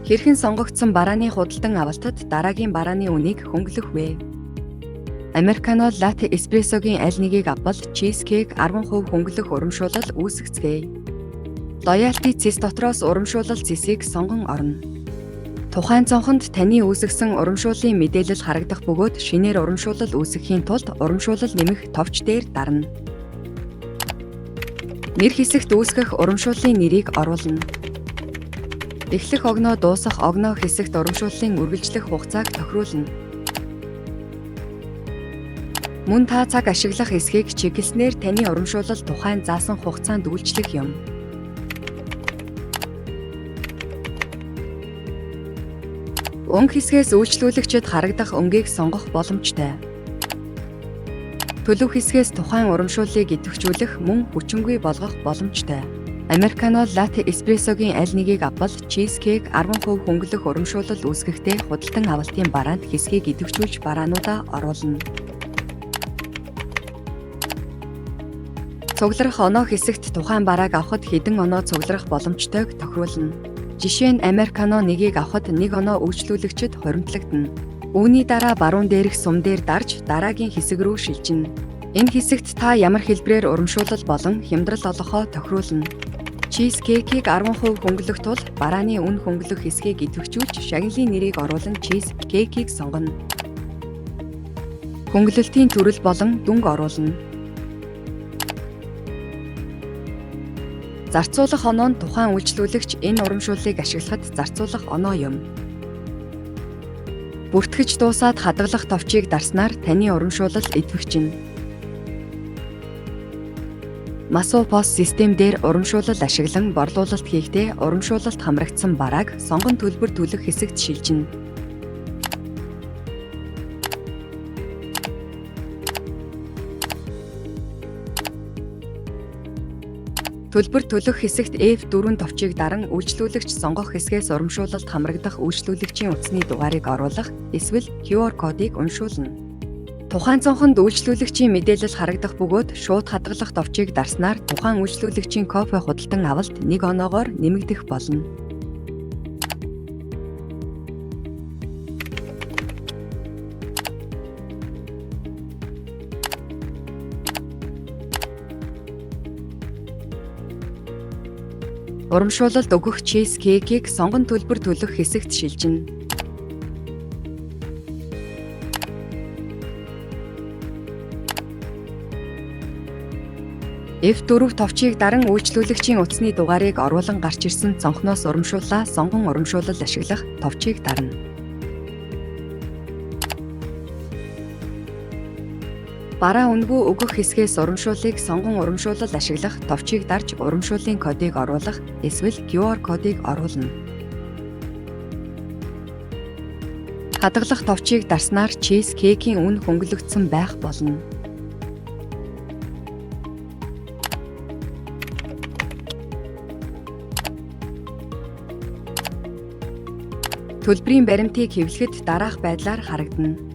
Хэрхэн сонгогдсон барааны худалдан авалтад дараагийн барааны үнийг хөнгөлөх вэ? Американо, латте, эспрессогийн аль нэгийг авбал чиз кейк 10% хөнгөлөх урамшуулал үүсгэцгээе. Loyalty цэс дотроос урамшуулал цэсийг сонгон орно. Тухайн цонхонд таны үүсгэсэн урамшууллын мэдээлэл харагдах бөгөөд шинээр урамшуулал үүсгэхийн тулд урамшуулал нэмэх товч дээр дарна. Нэр хэсэгт үүсгэх урамшууллын нэрийг оруулна. Эхлэх огноо, дуусах огноо хэсэгт урамшууллын үргэлжлэх хугацааг тохируулна. Мөн та цаг ашиглах эсэхийг чиглэснээр таны урамшуулал тухайн заасан хугацаанд үйлчлэх юм. Өнгө хэсгээс үйлчлүүлэгчид харагдах өнгийг сонгох боломжтой. Төлөв хэсгээс тухайн урамшууллыг идэвхжүүлэх мөн хүчингүй болгох боломжтой. Американо, латте, эспрессогийн аль нэгийг авбал чиз кейк 10% хөнгөлөх урамшуулал үүсгэхдээ худалдан авалтын бараанд хэсгийг идэвхжүүлж бараануудаа оруулна. Цугларах оноо хэсэгт тухайн барааг авахад хэдэн оноо цугларах боломжтойг тохируулна. Жишээ нь, Американо нэгийг авахад нэг оноо үйлчлүүлэгчид хуримтлагдана. Үүний дараа баруун дээрх сум дээр дарж дараагийн хэсэг рүү шилжинэ. Энэ хэсэгт та ямар хэлбэрээр урамшуулал болон хямдрал олгохоо тохируулна. Чиз кейкийг 10% хөнгөлөх тул барааны үн хөнгөлөх хэсгийг идэвхжүүлж шагналын нэрийг оруулан чиз кейкийг сонгоно. Хөнгөлөлтийн төрөл болон дүнг оруулна. Зарцуулах оноо нь тухайн үйлчлүүлэгч энэ урамшууллыг ашиглахад зарцуулах оноо юм. Бүртгэж дуусаад хадгалах товчийг дарснаар таны урамшуулал идэвхжинэ. Масуу POS систем дээр урамшуулал ашиглан борлуулалт хийхдээ урамшуулалт хамрагдсан барааг сонгон төлбөр төлөх хэсэгт шилжинэ. Төлбөр төлөх хэсэгт F4 товчийг даран үйлчлүүлэгч сонгох хэсгээс урамшуулалт хамрагдах үйлчлүүлэгчийн утасны дугаарыг оруулах эсвэл QR кодыг уншуулна. Тухайн цонхонд үйлчлүүлэгчийн мэдээлэл харагдах бөгөөд шууд хадгалах товчийг дарснаар тухайн үйлчлүүлэгчийн кофе худалдан авалт нэг оноогоор нэмэгдэх болно. Урамшуулалд өгөх чиз кейкийг сонгон төлбөр төлөх хэсэгт шилжинэ. F4 товчийг даран үйлчлүүлэгчийн утасны дугаарыг оруулан гарч ирсэн цонхноос урамшууллаа сонгон урамшуулал ашиглах товчийг дарна. Бараа үнэгүй өгөх хэсгээс урамшууллыг сонгон урамшуулал ашиглах товчийг дарж урамшууллын кодыг оруулах эсвэл QR кодыг оруулна. Хадгалах товчийг дарснаар чиз кейкийн үн хөнгөлөгдсөн байх болно. Төлбөрийн баримтыг хэвлэхэд дараах байдлаар харагдана.